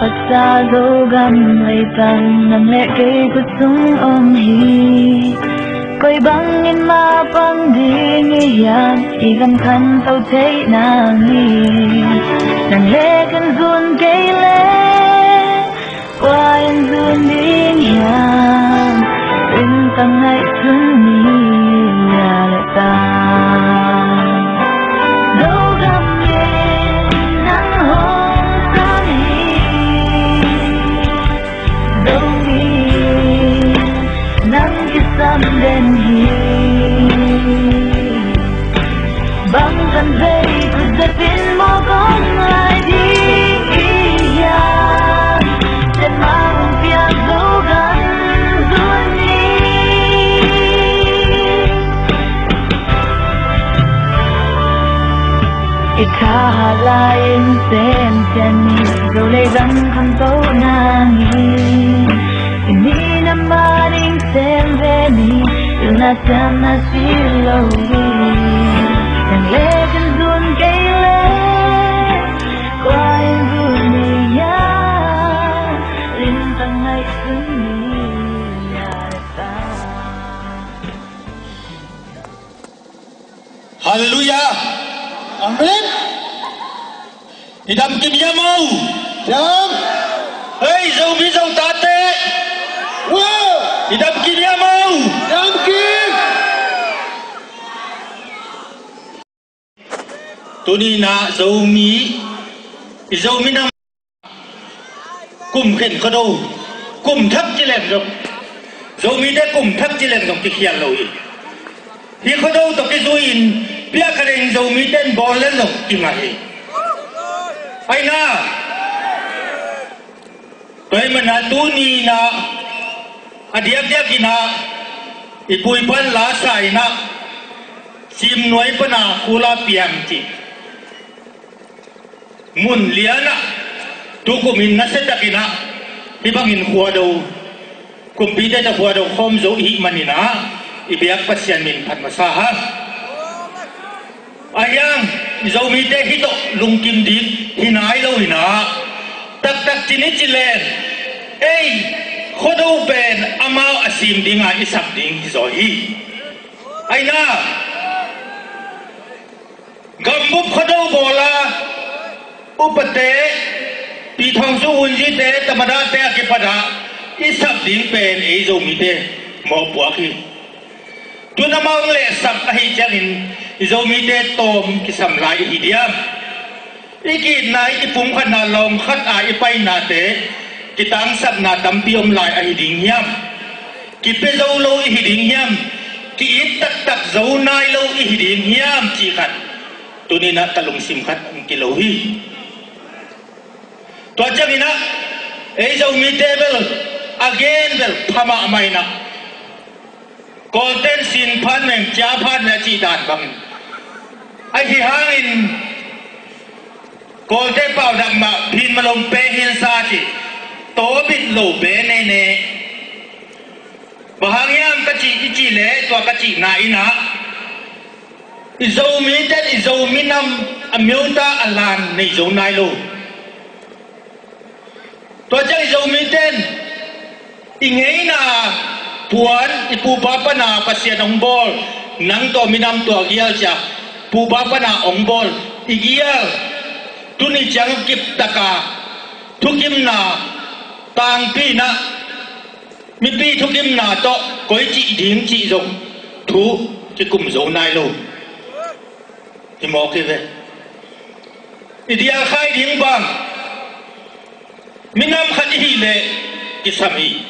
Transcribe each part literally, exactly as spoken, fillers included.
Patsa Zogam leitang nang le kei khut sung om hi. Koi bangin mapang ding i hiam, i gam khanto theih nang hi. Nang le kan zun kei le, kua in zun ding hiam, ringtang ngaihsun ni, a le ta. Zogam in nang hong sang hi. Zomi nang kisam den hi. Bang kan vei khut zepin mawk om lai ding i hiam, Myanmar hong piak Zogam zun ni. I thahat lai-in semsem ni, Zo lei gam khamto nang hi. I minam a ding sem ve ni, pilna siamna si lo hi. Nang le kan zun kei le, kua in zun ni hiam, ringtang ngaihsun ni, a le ta. Halleluiah. Amen. I dam kim hiam aw? Dam. Hei, Zomi Zo tate. Wow. I dam kim hiam aw? Dam kim. Tuni-in ah Zomi, i Zomi nam kum khen Khuado, kum thak ci leng zong, Zomite kum thak ci leng zong kikhial lo hi. Hih Khuado tawh kizui-in piak kha ding Zomite in bawl leng zong kingah hi. Aina, tua ahih manin ah tuni-in ah a diakdiakin ah i pu i pa in la sa-in ah Simnuai pan a Khula Piang cih mun lian ah tukum in nasiatakin ah hih bangin Khuado, kumpite tawh Khuado khawm zo i hih manin ah i biak Pasian min phat masa hang. Ahi hang i Zomite hih tawh lungkim ding hi nai lo-in ah, taktak ci ni ci leng, ei, Khuado pen amau a sim ding a i sap ding hi zaw hi. Aina, gambup Khuado bawl a upate, Pi Thawng Suu Wun Zyite, Tamadate a kipat ah i sap ding pen ei Zomite mawhpuak hi. Tun amau lehsak ahih ciangin i Zomite tawm kisam lai i hi diam? I ki-itna, i kipumkhatna, lawng khat a i painate kitangsakna tampi om lai ahi ding hiam? Kipia zo lo i hi ding hiam? Ki-it taktak zo nai lo i hi ding hiam cih khat tuni-in ah ka lungsim khat hong kilo hi. Tua ciangin ah ei Zomite bel a gen bel pha mahmah in ah, Kawlten sin phan meng cia phan meng a cih dan bangin, ahi hangin Kawlte paunak mah phin malom pe hin sa ci, tawbit lo be neine. Bang hang hiam ka cih i cih leh, tua ka cihna in ah i Zomite in i Zomi nam a miota a lan nei zo nai lo. Tua ciang i Zomite in i ngeina puan, i pupa pana Pasian hong bawl, nang tawh minam tua gial cia, pupa pana hong bawl i gial. Tuni ciang kiptaka thukimna tangpi-in ah mipi thukimna tawh koi cih ding cih zong thu kikum zo nai lo. I mawk hi ve. I dialkhai ding bang minam khat i hih leh kisam hi.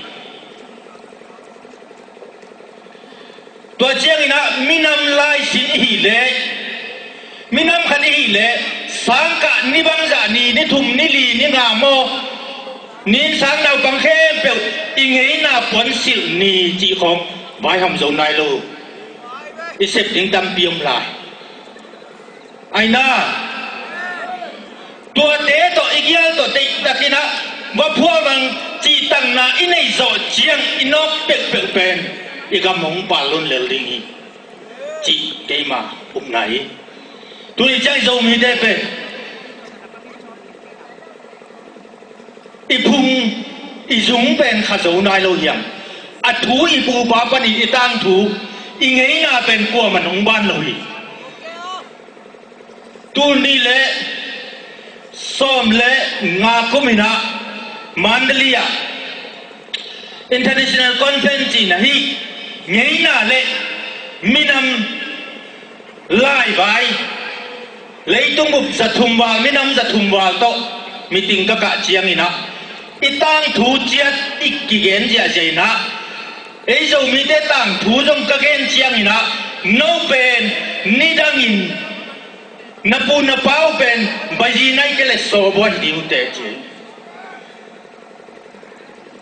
Tua ciangin ah minam laisin i hih leh, minam khat i hih leh, sangkah ni bangzah ni, ni thum, ni li, ni nga maw, ni sang naupang khempeuh i ngeina puansilh ni cih khawng vaihawm zo nai lo. I sep ding tampi om lai. Aina, tuate tawh i gial tawh deihtakin ah va phual bang cihtakna i neih zawh ciang i nawk peuhpeuh pen i gam hong pal lun lel ding hi, cih keima upna hi. Tuni ciang i Zomite pen i phung, i zung pen kha zo nai lo hiam? A thu i pupa panin i tangthu, i ngeina pen kuaman hong ban lo hi. Tul nih le sawm le nga kum in ah Mandalay ah International Conference in ah hih ngeina le minam laivai, leitung bup zathum val, minam zathum val tawh meeting ka kah ciangin ah, i tangthu ciat i kigen ziahziah in ah, ei Zomite tangthu zong ka gen ciangin ah, no pen nidangin na pu na pa uh pen Baizin ahih kei leh Sawbawi hi ding uh teh ci.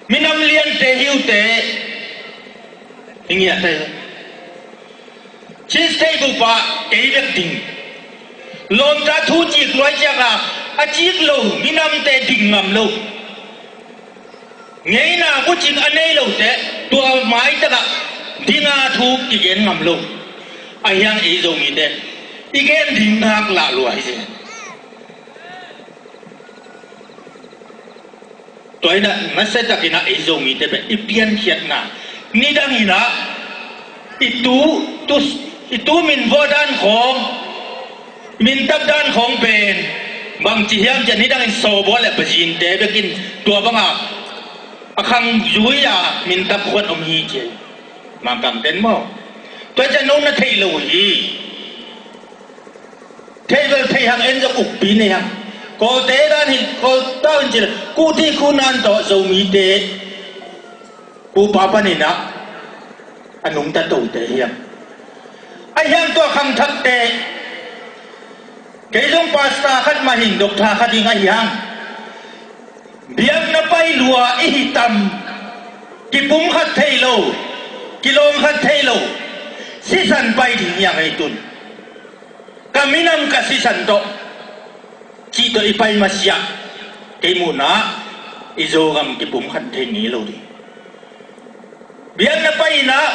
Minam liante hi uh teh, hi ngiat ahi. Chin State bup ah kei bek ding. Lawmta thu cik luai ciangin a cik lo minamte ding ngam lo. Ngeina bucing a nei lote tua maitak ah ding a thu kigen ngam lo. Ahi hang ei Zomite i gen ding ngak lah lua hi zen. Tua in ah nasiatakin ah ei Zomite pen i piankhiatna, nidangin ah i tu, tu, i tu minvuah dan khawng, mintap dan khawng pen bangci hiam cih leh nidangin Sawbawi le Baizinte bekin tua bang a, a khang zui a mintap khuat om hi ci. Mangkangten maw? Tua ciang no na thei lo hi. Thei bel thei hang, en zong ukpi nei hang. Kawlte dan hi, Kawlte dan hi ci leh, kuhthih kuhnan tawh Zomite pupa panin ah a nungta tote hi hang. Ahi hang tua khangthakte, kei zong pastor khat mah hi ing, doctor khat hi ing, ahi hang biakna pai lua i hi tam, kipumkhat thei lo, kilawngkhat thei lo, sisan pai ding hi hang ei tun. Ka minam ka sisan tawh cih tawh i pai masiah, kei muhna ah i Zogam kipumkhat thei ngei lo ding. Biakna pai in ah,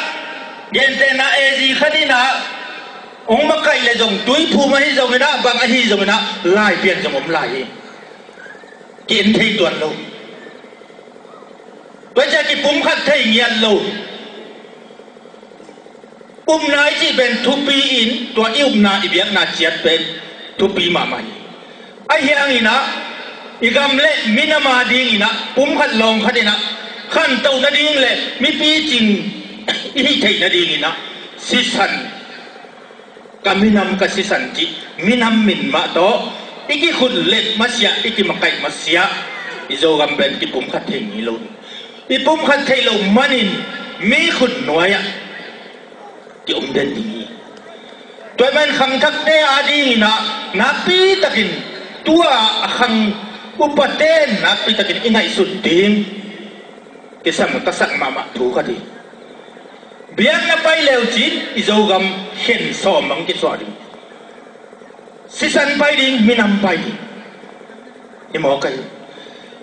gentehna A G khat in ah hong makaih leh zong tuiphum ahi zongin ah, bang ahi zongin ah, lai pian zong om lai hi. Ki-en thei tuan lo. Tua ciang kipumkhat thei ngiat lo. Upna i cih pen thupi in, tua i upna i biakna ciat pen thupi mahmah hi. Ahi hangin ah i gam le minam a dingin ah pumkhat lawngkhat in ah khantoh nading le mipi cing i hih theih nadingin ah sisan, ka minam ka sisan cih minam min mah tawh i kikhut let masiah, i kimakaih masiah, i Zogam pen kipumkhat thei ngei lo. I pumkhat theih loh manin mi khut nuai-ah ki-om den ding hi. Tua ahih manin khangthakte a dingin ah nakpitakin tua a khang upate in nakpitakin i ngaihsut ding kisam ka sak mahmah thu khat hi. Biakna pai le uh cin i Zogam khen sawm bang kisuah ding. Sisan pai ding, minam pai ding. Hi mawk ahi.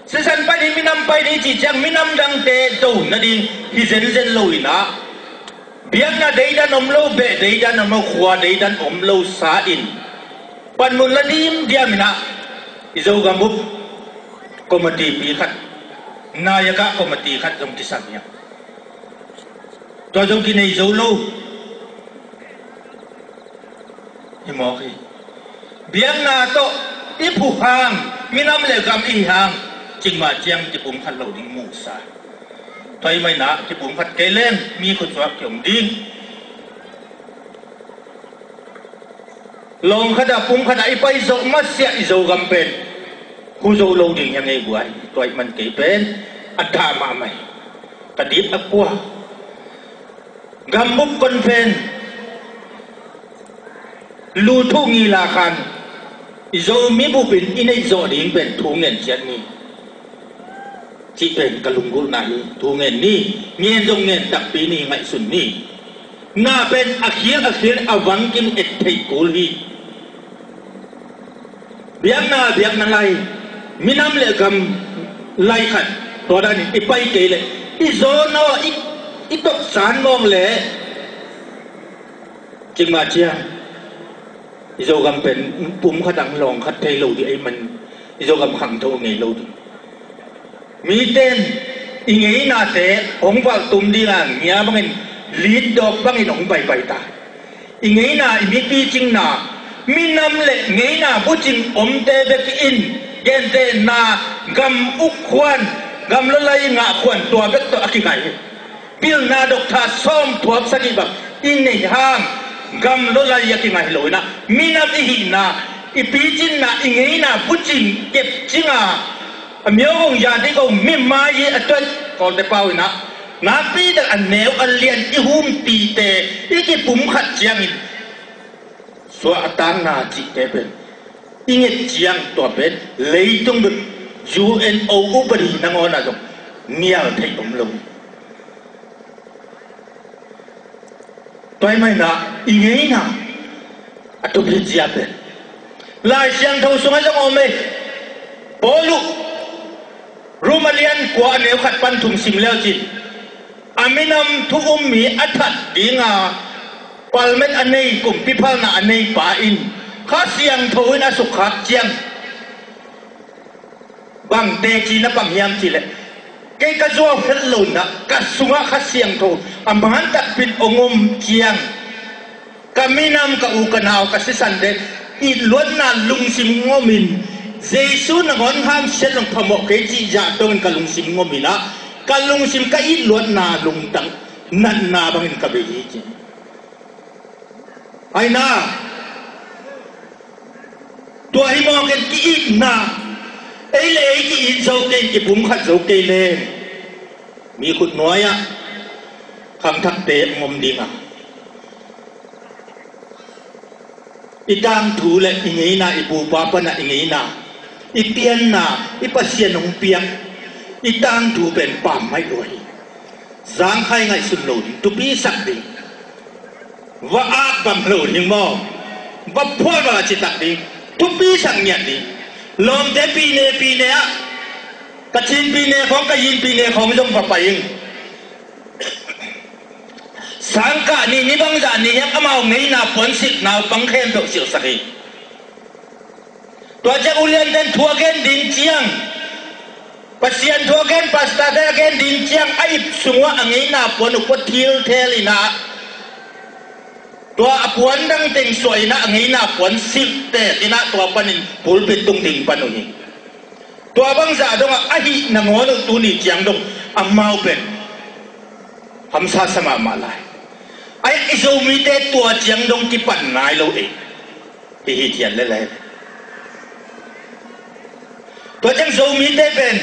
Sisan pai ding, minam pai ding cih ciang minam dangte do nading hi zenzen lo in ah, biakna deidan om lo, beh deidan om lo, khua deidan om lo sa in, panmun la dimdiam in ah i Zogam bup committee pi khat, nayaka committee khat zong kisam hi a, tua zong kinei zo lo. Hi mawk hi. Biakna tawh i phu hang, minam le gam i hi hang, cing mah ciang kipumkhat lo ding muhsa. Tua ahih manin ah kipumkhat kei leng mi khutsuah ki-om ding. Lawngkhat ah, pumkhat ah i pai zawh masiah i Zogam pen hu zo lo ding hi a ngei buai. Tua ahih man kei pen a dah mahmah hi. Ka dit a kua, gambup conference, lu thu ngila khan i Zomi bupin i neih zawh ding pen thu ngen ciat ni cih pen ka lunggulhna hi. Thu ngen ni, ngen zong ngen takpi ni, ngaihsun ni. Na pen a khil a khil a vangkim et theih kul hi. Biakna, biakna lai, minam le gam lai khat, tua danin i pai kei leh i zawn aw, i, i toksan mawk leh cing mah ciang i Zogam pen pumkhat ang lawngkhat thei lo ding ahih man i Zogam khangto ngei lo ding. Mite in i ngeinate hong valhtum ding a ngia bangin, litdawk bangin hong baibai ta. I ngeina, i mipicingna, minam le ngeina bucing omte bek in gentehna, gam uk khuan, gam lawlai ngah khuan, tua bek tawh a kingai hi. Pilna doctor sawm, thuak sagih bang i neih hang, gam lawlai a kingai lo in ah, minam i hihna, i picinna, i ngeina bucing kepcing a, a myo gong, yadi gong, mi mai hi a tuan Kawlte pau in ah, nakpi tak a neu a lian i humpite i kipumkhat ciangin, suahtakna cihte pen i nget ciang, tua pen leitung bek, U N O upadi nangawn ah zong nial thei om lo. Tua ahih manin ah i ngeina a thupi zia pen Lai Siangtho sungah zong om ei. Paul uh Rom a lian kua, a neu khat pan thum sim le uh cin, a minam thu um mi a that ding a palmen a nei, kumpi phalna a nei pa in Kha Siangtho in a sukkhak ciang, bang teci na pang hiam cih leh, kei ka zuau het lo in ah, ka sungah Kha Siangtho a man takpi in hong om ciang, ka minam, ka u ka nau, ka sisante itluatna lungsim hong om in, Jesu nangawn hamsiat zong phamawh kei cih zah dongin ka lungsim hong om in ah, ka lungsim, ka itluatna lungtang natna bangin ka bei hi ci. Aina, tua hi mawk in, ki-itna, ei le ei ki-it zo kei, kipumkhat zo kei leh, mi khut nuai-ah khangthakte hong om ding a, i tangthu le i ngeina, i pupa panah i ngeina, i pianna, i Pasian hong piak i tangthu pen pammaih lua hi. Zangkhai ngaihsun lo ding, thupisak ding, va akbam lo ding maw, va phual va citak ding, thupisak ngiat ding. Lawmte, pine, pine ah, Kachin pine khawng, Kayin pine khawng zong va pai ing. Sangkah ni, ni bangzah ni hiam, amau ngeina puan silh, naupang khempeuh silhsak hi. Tua ciang ulianten thu a gen ding ciang, Pasian thu a gen, pastorte a gen ding ciang, a ip sungah a ngeina puan uh pua thilthel in ah, tua a puan dang teng suah in ah, a ngeina puan silhtek in ah, tua panin pulpit tung ding pan uh hi. Tua bangzah dongah ahih nangawn uh tuni ciang dong amau pen hamsa sa mahmah lai. Ai, i Zomite tua ciang dong kipan nai lo ei. Hi hi thian lele. Tua ciang Zomite pen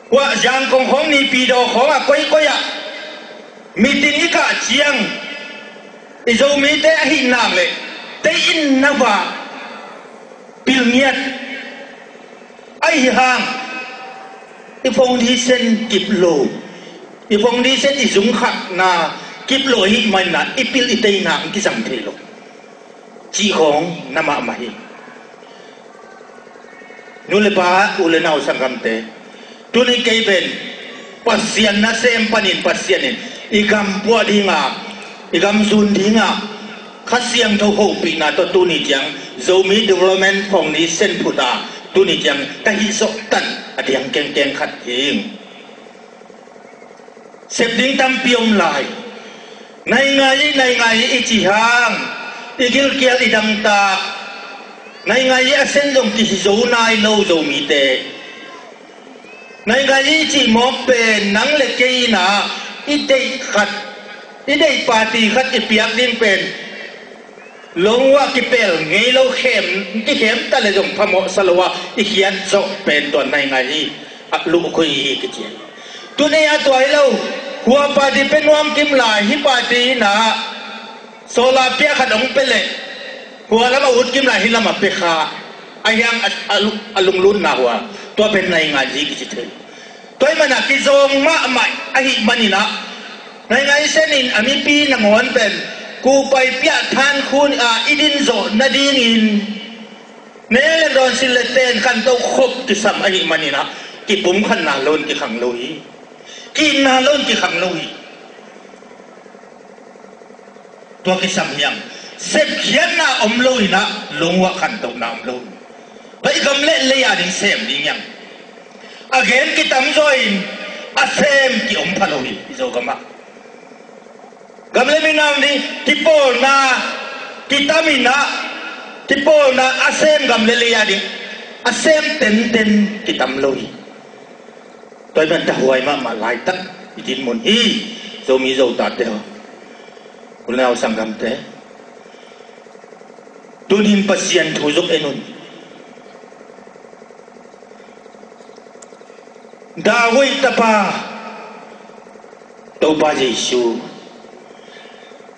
kua, Zangkong khawng, Naypyidaw khawng ah, koikoi ah meeting i kah ciang, i Zomite ahih nak leh tei in na va pil ngiat. Ahi hang i foundation kip lo, i foundation, i zungkhatna kip lo ahih manin ah, i pil i teina hong kizang thei lo cih khawng na mahmah hi. Nu le pa, u le nau, sanggamte, tuni kei pen Pasian nasem panin, Pasian in i gam puah ding a, i gam zun ding a, Kha Siangtho hopihna tawh tuni ciang Zomi Development Foundation phut a, tuni ciang ka hih zawh tan a diang kengkeng khat hi. Sep ding tampi om lai. Nai ngai, nai ngai i cih hang, i gilkial, i dangtak, nai ngai a sen zong kihi zo nai lo Zomite. Nai ngai i cih mawk pen nang le kei in ah i deih khat, i deih party khat i piak ding pen Lungua kipel ngei lo, khem, kikhem ta le zong phamawh sa lo a, i khiat zawh pen tua nai ngai hi, a luhkhui hi kici hi. Tuni a tua hi lo, hua party pe nuam kim lai, hih party in ah solar pia khat hong pe leh, hua lam a ut kim lai, hih lam a pe kha, a hiang a, a, a lunglutna hua, tua pen nai ngai hi kici thei. Tua ahih manin ah kizawng mahmah ahih manin ah, nai ngai sen in a mipi nangawn pen kupai piah than khun a i din zawh nadingin ne le dawn, sil le ten, khanto khop kisam ahih manin ah, kipumkhatna lo in kikhang lo hi. Ki-itna lo in kikhang lo hi. Tua kisam hiam? Sepkhiatna om lo in ah, lungua khantohna om lo hi. Tua i gam le lei a ding sem ding hiam? A gen kitamzaw in a sem ki-om pha lo hi, i Zogam ah. Gam le minam ding kipawlna kitam in ah, kipawlna a sem gam le lei a ding a sem tenten kitam lo hi. Tua ahih manin tahuai mahmah laitak i dinmun hi, Zomi Zotate aw. U le nau sanggamte, tuni-in Pasian thu zong en un. David tapa Topa Jesu.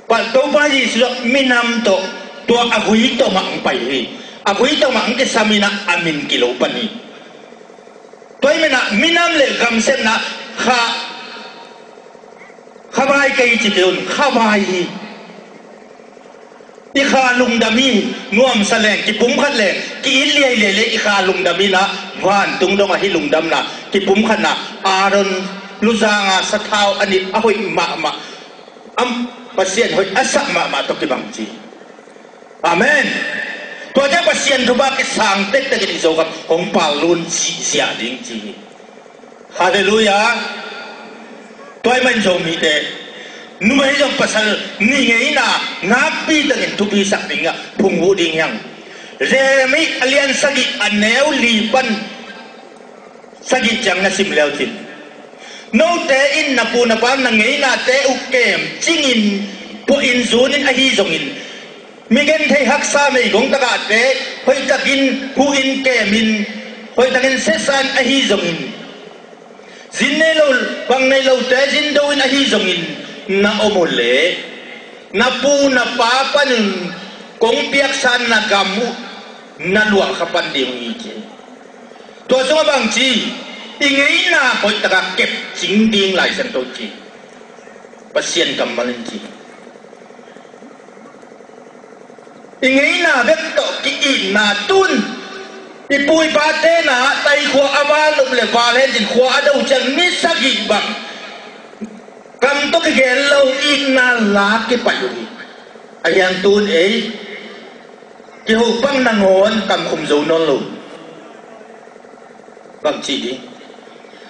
Pal Topa Jesu minam tawh, tua a gui tawh mah hong pai hi. A gui tawh mah hong kisam in ah a min kilo pan hi. Tua ahih manin ah minam le gam sepna kha, khavai kei ci kei un, khavai hi. I kha lungdam hi. Nuamsa leng, kipumkhat leng, ki-it liailiai leng i kha lungdam in ah, vantung dong ahi lungdamna, kipumkhatna, Aaron luzanga sathau a nih a hoih mahmah, am, Pasian hoih a sak mahmah tawh kibang ci. Amen. Tua ciang Pasian thupha kisang tektek in i Zogam hong pal lun ziahziah ding ci hi. Halleluiah. Tua ahih manin Zomite, numei zong pasal ni ngeina nakpi takin thupisak ding ah phungvuh ding hiam? Jeremiah a lian sagih a neu li pan sagih ciang na sim leucin, note in na pu na pa na ngeinate uh kemcingin puahin zunin ahi zongin, mi genthei haksa meigong tagahte hoihtakin huhin kemin, hoihtakin siasan ahi zongin, zin nei lo, bang nei lote zin do in ahi zongin na om uh leh, na pu na pa panin kong piaksa na gam uh na luah kha pan ding uh hi ci. Tua sungah bang ci? I ngeina hoihtaka kepcing ding Lai Siangtho ci. Pasian kammal in ci. I ngeina bek tawh ki-itna tun, i pu i pate na taikhua a val nop le val hencin khua a do ciang ni sagih bang kam tawh kigel lo itna la kipaih uh hi. A hiang tun ei kiho pang nangawn kamkhum zo nawn lo. Bang ci ding?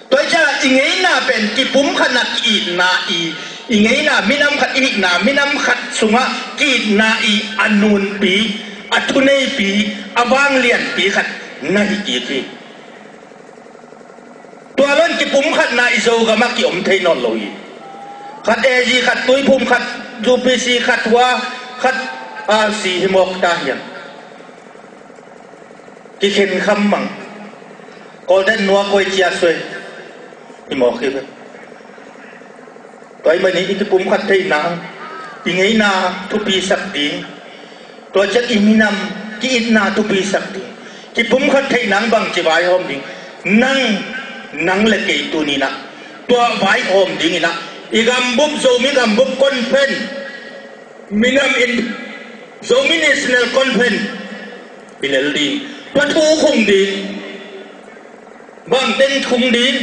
Tua hi ciangah i ngeina pen kipumkhatna ki-itna i, i ngeina minam khat i hihna, minam khat sungah ki-itna i a nunpi, a thuneipi, a vanglianpi khat na hi kik hi. Tua lo-in kipumkhatna i Zogamah ki-om thei nawn lo hi. Khat A G, khat Tuiphum, khat U P C, khat hua, khat R C hi mawk ta hiam? Kikhen kham mang. Kawlten nua koi cia suai hi mawk hi ve. Tua ahih manin i kipumkhat theih nang, i ngeina thupisak ding, tua ciang i minam ki-itna thupisak ding, kipumkhat theih nang bangci vaihawm ding? Nang, nang le kei tuni-in ah tua vaihawm dingin ah i gambup, Zomi Gambup Conference, minam in Zomi National Conference i lel ding, tua thu khung ding. Bang teng khung ding?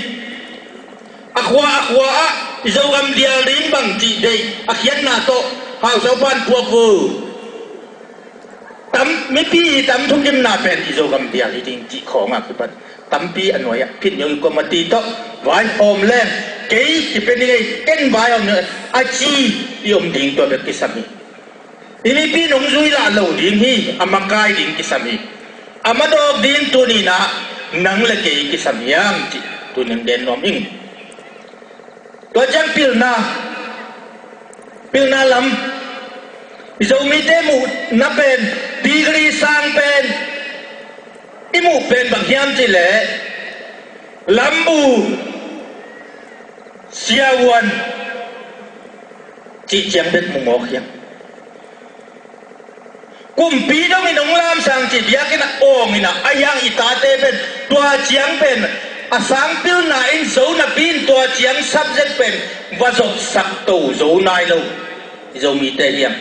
A khua a khua ah i Zogam dial ding bang cih deih a khiatna tawh Hausa pan puak vo. Tam, mipi i tam thukimna pen i Zogam dial hi ding cih khawng a kipan tampi a nuai ah phin nyo i komati tawh vaihawm leng kei kipia ning ei, ken vaihawm ning a ci i om ding tua bek kisam hi. I mipi nong zui lah lo ding hi, a makai ding kisam hi. A madawk ding tuni-in ah nang le kei kisam hiam cih tuni-in gen nuam ing. Tua ciang pilna, pilna lam, i Zomite muhna pen, degree sang pen i muh pen bang hiam cih leh lambu, siavuan cih ciang bek mu mawk hiam? Kumpi dongin hong lamsang cih biakinn ah awng in ah, a hiang i tate pen tua ciang pen a sang pilna in zo napi-in tua ciang subject pen va zopsak to zo nai lo i Zomite hiam?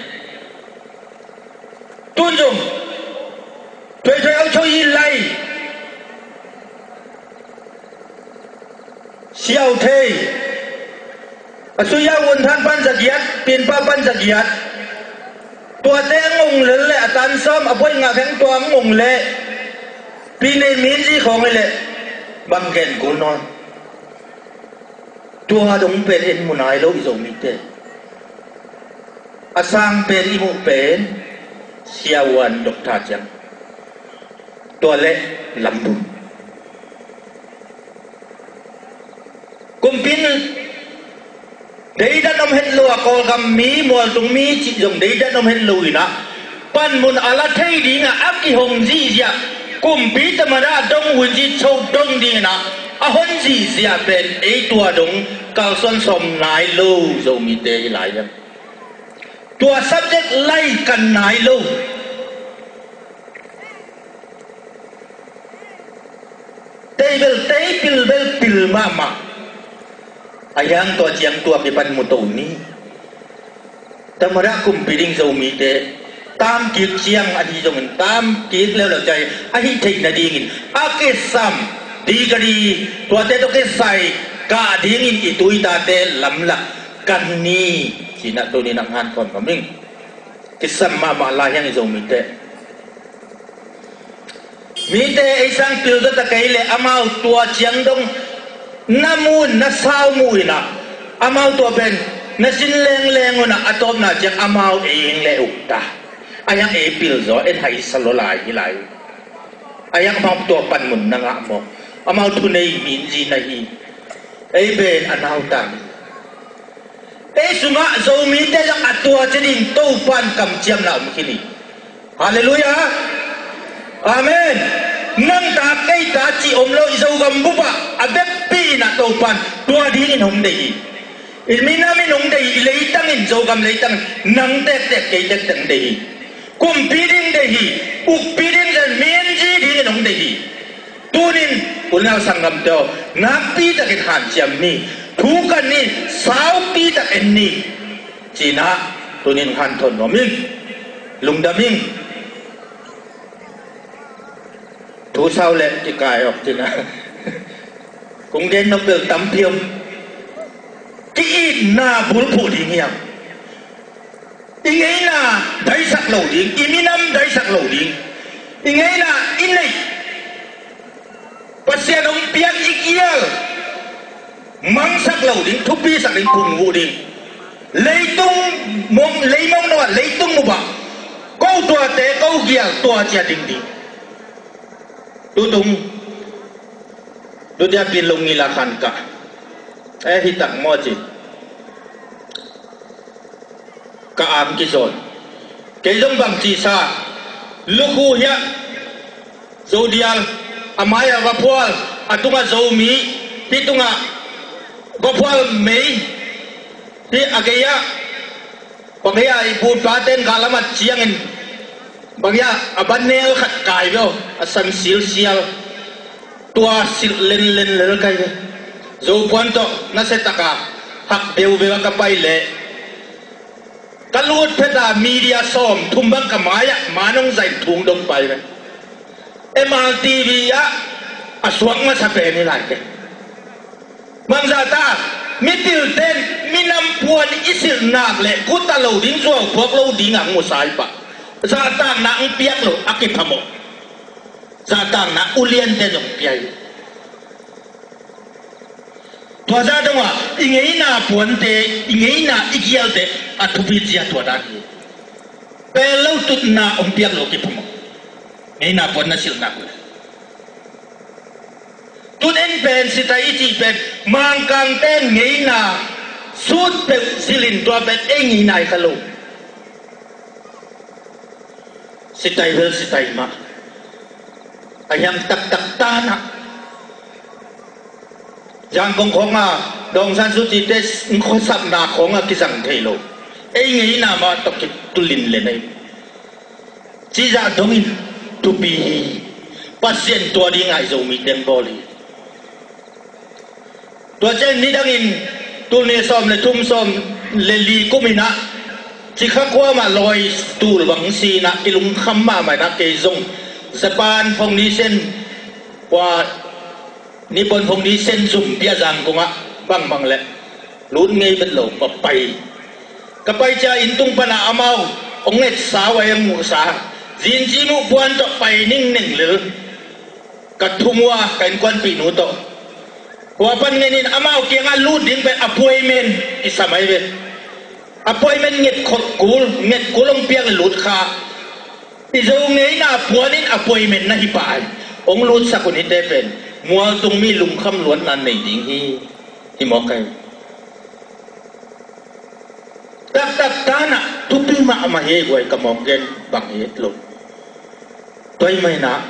Tun zong thuaithuai autho i lai, siauthei, a suya wunthan pan zagiat, pinpa pan zagiat, tuate a ngong lel le a tan sawm a buai ngak heng tua a ngong le Pi Nei Min Zi khawng hi leh bang gen kul nawn. Tua dong pen en mu nai lo i Zomite. A sang pen i muh pen Sia Uan Doctor ciang, tua leh Lam Bun. Kumpi in deidan om het lo a, Kawlgam mi, mualtung mi cih zong deidan om het lo in ah, panmun a la thei ding a a kihong zihziah, kumpi tamada dong, win zi cho dong ding in ah a hon zihziah pen ei tua dong kalsuan sawm nai lo Zomite hi lai hiam? Tua subject lai kan nai lo. Tei bel tei, pil bel pil mahmah. A hiang tua ciang tua kipan mu to ni. Tamada kumpi ding Zomite tam kik ciang ahi zongin, tam kik leuleu ciang ahi theih nadingin a kisam, degree tuate tawh kisai kah dingin i tu i tate lamlak kan ni. Ci-in ah tuni-in ah hanthawn nuam ing. Kisam mahmah lai hiang i Zomite. Mite ei sang pil zaw ta kei leh amau tua ciang dong na mu in, na sau mu in ah, amau tua pen na sin lengleng un ah, a tawpna ciang amau ei ing leh uk ta. A hiang ei pil zaw en hai sa lo lai hi lai. A hiang amau tua panmun na ngah maw? Amau thunei Min Zi na hi. Ei pen a nau ta hi. Ei sungah Zomite zong a tua ci ding Topa'n kamciamna om khin hi. Halleluiah. Amen. Nang ta kei ta cih om lo, i Zogam bup ah a vekpi in ah Topa'n tua dingin hong deih hi. I minam in hong deih hi, i leitang in, Zogam leitang in nang tektek kei tektek hong deih hi. Kumpi ding deih hi, ukpi ding deih hi, Min Zi dingin hong deih hi. Tunin unau sanggamte aw, nakpi takin hanciam ni, thu kan ni, saupi tak en ni. Ci-in ah tunin hanthawn nuam ing, lungdam ing. Thu sau leh kikai awk ci-in ah kong gen nop bel tampi om. Ki-itna bulphuh ding hiam? I ngeina daisak lo ding, i minam daisak lo ding, i ngeina i neih, Pasian hong piak i gial mangsak lo ding, thupisak ding, phungvuh ding. Leitung mong, leimong no ah leitung mubah, ko tuate ko gial tua cia ding ding. Tutung tutia pin lo ngila khan ka, eh, hi tak maw ci. Ka am kizawn. Kei zong bang ci sa, lukhu hiah Zodial, a mai-ah vaphual, a tungah Zomi, hih tungah vaphual mei, hih a gei-ah, bang hiah i putpate'n gah lam ah ciangin, bang hiah a banel khat kai veu, a san silsial, tua silh lenlen lel kai ve. Zopuan tawh nasia taka hak veuveu a ka pai leh, ka lut phet a media sawm thum bang ka mai-ah man hong zain thung dong pai ve. M R T V ah a suak masa pen hi lai ke. Bangzah ta, mipilte'n minam puan i silh nak leh kut a lo ding, zuau phuak lo ding a hong musa hi pah. Zahtakna hong piak lo a kiphamawh. Zahtakna uliante zong pia hi. Tua zah dong ah i ngeina puante, i ngeina i gialte a thupi zia tua dan hi. Pel lo tutna hong piak lo kiphamawh. Ngeina puan na silh nak leh. Tun en pen sitai i cih pen Mangkangte'n ngeina sut peuh silhin tua pen ei ngeina hi kha lo. Sitai bel sitai mah. A hiang taktak tan ah Zangkong khawng a Daw Aung San Suu Kyi te khuasapna khawng a kizang thei lo. Ei ngeina mah tawh kitulin le nei. Cih zah dongin thupi hi. Pasian tua ding a i Zomi teng bawl hi. Tua ciang nidangin tul nih sawm le thum, sawm le li kum in ah Cikha khua mah lawi tul bang si in ah kilungkham mahmah in ah kei zong Japan Foundation, tua Nippon Foundation zum pia Zangkong ah bangbang le lut ngei bet lo, ka pai. Ka pai cia inn tung pan ah amau hong etsa uh a, hong muhsa, zinci muh puan tawh pai ningneng lel. Ka thum uh a, ka innkuanpihnu tawh. Hua pan ngenin amau kiangah lut ding pen appointment i sam ahi ve. Appointment nget khol kul, nget kul hong piak le lut kha. I Zo ngeina puanin appointment na hi pah ai. Hong lutsak uh nite pen mualtung mi lungkham luatna nei ding hi. Hi mawk ai. Taktak tanah thupi mahmah hi ei guai, ka mawk gen bang hi lo. Tua ahih manin ah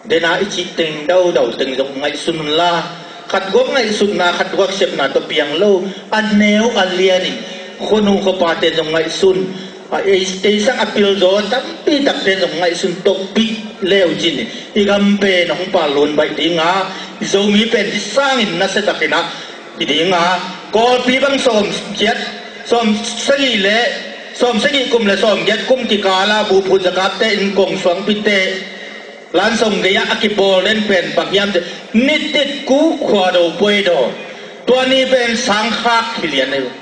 dena i cih teng daudau teng zong ngaihsun unla, khat guak ngaihsutna khat guak sepna tawh piang lo, a neu a lianin khuanu khuapate zong ngaihsun. A ei, ei sang a pilzaw tampi takte zong ngaihsun tawh pih leu cin i gam pen hong pal lun baih dinga, i Zomi pen i sangin nasia takin ah hi dinga, Kawlpi bang sawm giat, sawm sagih le, sawm sagih kum le sawm giat kum kikala buhphut zakapte in kong suangpite lansong gei-ah a kibawl den pen bang hiam cih leh, nitit ku khuado puaido. Tua ni pen sangkhak hi lian ahi uh.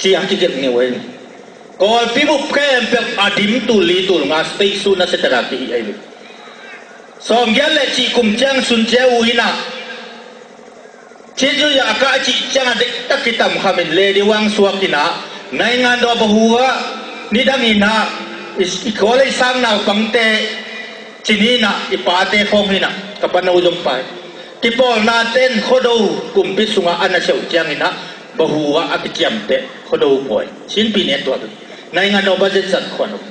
Ci a kigelh ngeu ahi. Kawlpi bup khempeuh a dim tul li tul nga state sung nasia takin kihi ahi uh. Sawm giat le cih kum ciang sun cia uh in ah, Chin Zuya a kah cih ciangah dektak kitam khamin lady wang suak in ah, naingan dawh bahu ah, nidang in ah, i, i khualei sang naupangte cin in ah, i pate khawng in ah, ka pano zong pai. Kipawlna ten Khuado kumpi sungah a nasia uh ciangin ah, bahu ah a kiciamteh Khuado pawi. Chinpi ne tua. Naingan dawh budget zat khuan uh.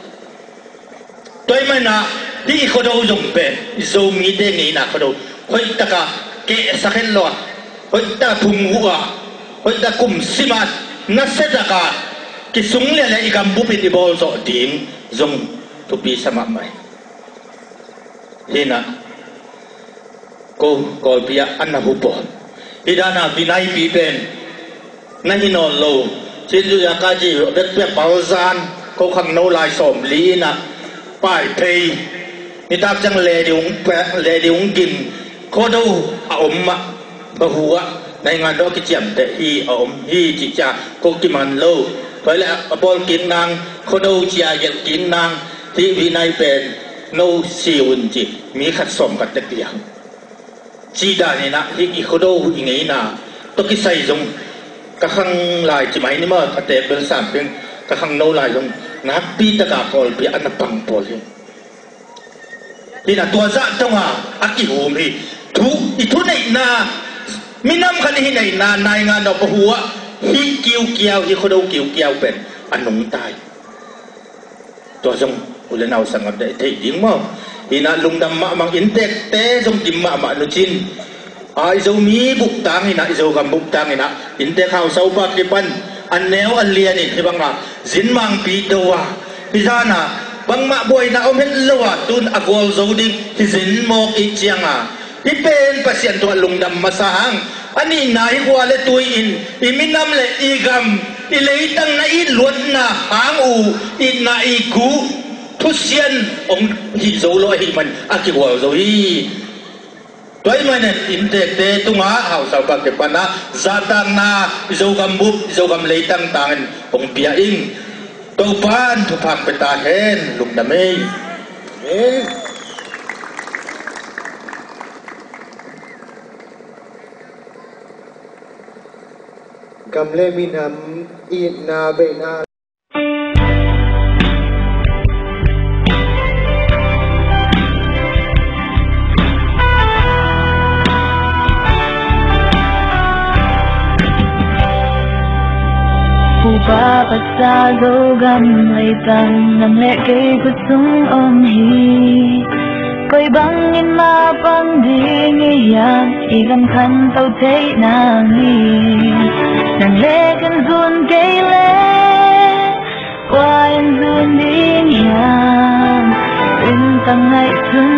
Tua ahih manin ah, hih i Khuado zong pen, i Zomite ngeina Khuado, hoih taka kehsak het lo a, hoih taka phung uh a, hoih taka kum sim a, nasia taka kisung lialia i gambup in i bawl zawh ding zong thupi sa mahmah hi. Hi in ah, ko Kawlpi ah a na hu pawl. Hih dan a Vinaipi pen na hi nawn lo. Chin Zuya ka ci bekpiak palzan, ko khangno lai sawm li in ah, Paiphei, nitak ciang lady hong pe-, lady hong gim, Khuado a om mah, bahu ah, naingan dawh a kiciamteh hi a om hi cih ciang ko kiman lo. Tua leh a bawl kik nang, Khuado ci a gelh kik nang, hih Vinai pen no si un ci, mi khat sawm khat tek liang. Cih dan in ah, hih i Khuado i ngeina tawh kisai zong, ka khang lai ci mai ni maw, a teek bel sam peng, ka khangno lai zong nakpi taka Kawlpi ah a na pang pawl hi. Hi in ah tua zah dong a, a kihum hi. Thu, i thuneihna, minam khat i hih neihna, naingan dawh bahu ah, hih kiukiau, hih Khuado kiukiau pen a nungta hi. Tua zong u le nau sanggamte i theih ding maw? Hi in ah lungdam mahmah, inntekte zong kim mahmah nu cin. A, i Zomi bup tang in ah, i Zogam bup tang in ah, inntek hausa upa kipan a neu a lianin hih banga zinmangpi do a, hih zan a bangmah buaina om het lo a, tun a gualzo ding hi zin mawk i cianga, hih pen Pasian tungah lungdam masa hang. A nihna, hih khua le tui in i minam le i gam, i leitang na it luatna hang uh, itna i guh thusian hong hih zo lo ahih man a kigual zo hi. Tua ahih manin inntekte tungah hausa upa kipan ah zahtakna i Zogam bup, i Zogam leitang tangin hong pia ing. Topa'n thupha pia ta hen. Lungdam ei. Amen. Gam le minam itna veina. Upa Pastor Zogam leitang nang le kei khut sung om hi. Koi bangin mapang ding i hiam, i gam khanto theih nang hi. Nang le ken zun kei leh kua in zun ding hiam? Lungtang ngaihsun